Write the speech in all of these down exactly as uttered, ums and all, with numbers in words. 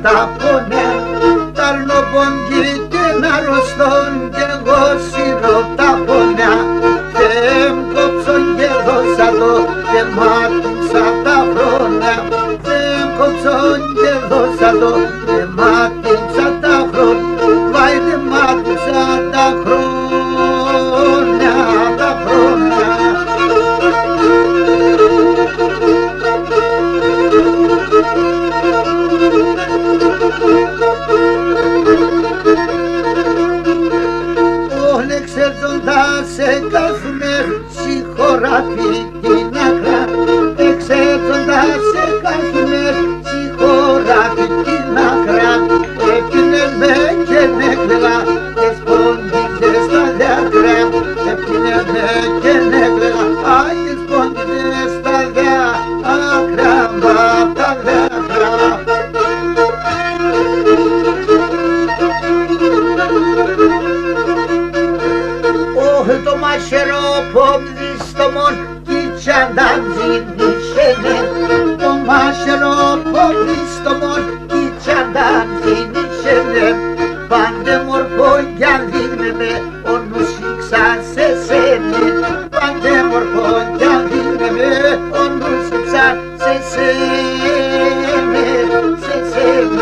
τα πονά. Τ' αρ νο πόνι τ' αρρωστόν κι εγώ σύρω τα πονά. Θέ μ' κόψον κι δώσα το, και μάτιψα τα χρόνια. Θέ μ' κόψον κι δώσα το, και μάτιψα τα χρόνια. Βάιντε, μάτιψα τα χρόνια, τα χρόνια. Όλ' εξέρτον τα σε κάθουνε σ' χώρα την άκρα. Εξέρτον τα σε κάθουνε σ' χώρα την άκρα. Επίνες με και νεκλεγά, και σπόντιζες τα δάκρυα. Επίνες με και νεκλεγά, α, και σπόντιζες τα δάκρυα, τα δάκρυα. Ωχ, το μαχαιρό πομ' δίστομον, κι τσάντα μ' ζήνιξε με. Το μαχαιρό πομ' δίστομον, κι τσάντα μ' ζήνιξε με. Πάντε μορφόν κι αν δείχνε με, ο νους σ' ίξαν σε σέν'. Πάντε μορφόν κι αν δείχνε με, ο νους σ' ίξαν σε σέν', σε σέν'.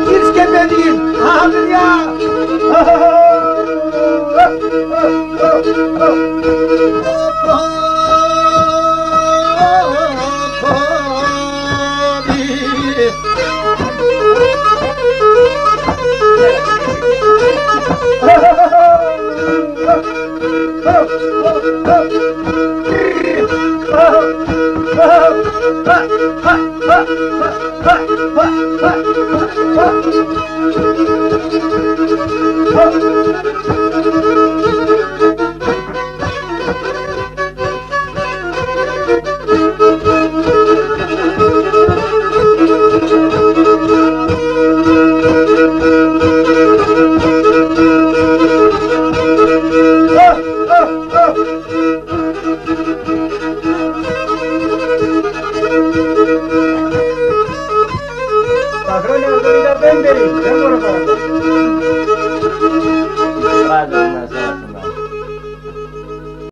Κύρ' σκεπέδι, άμυδια! Τα χρόνια εβδομήντα πέντε.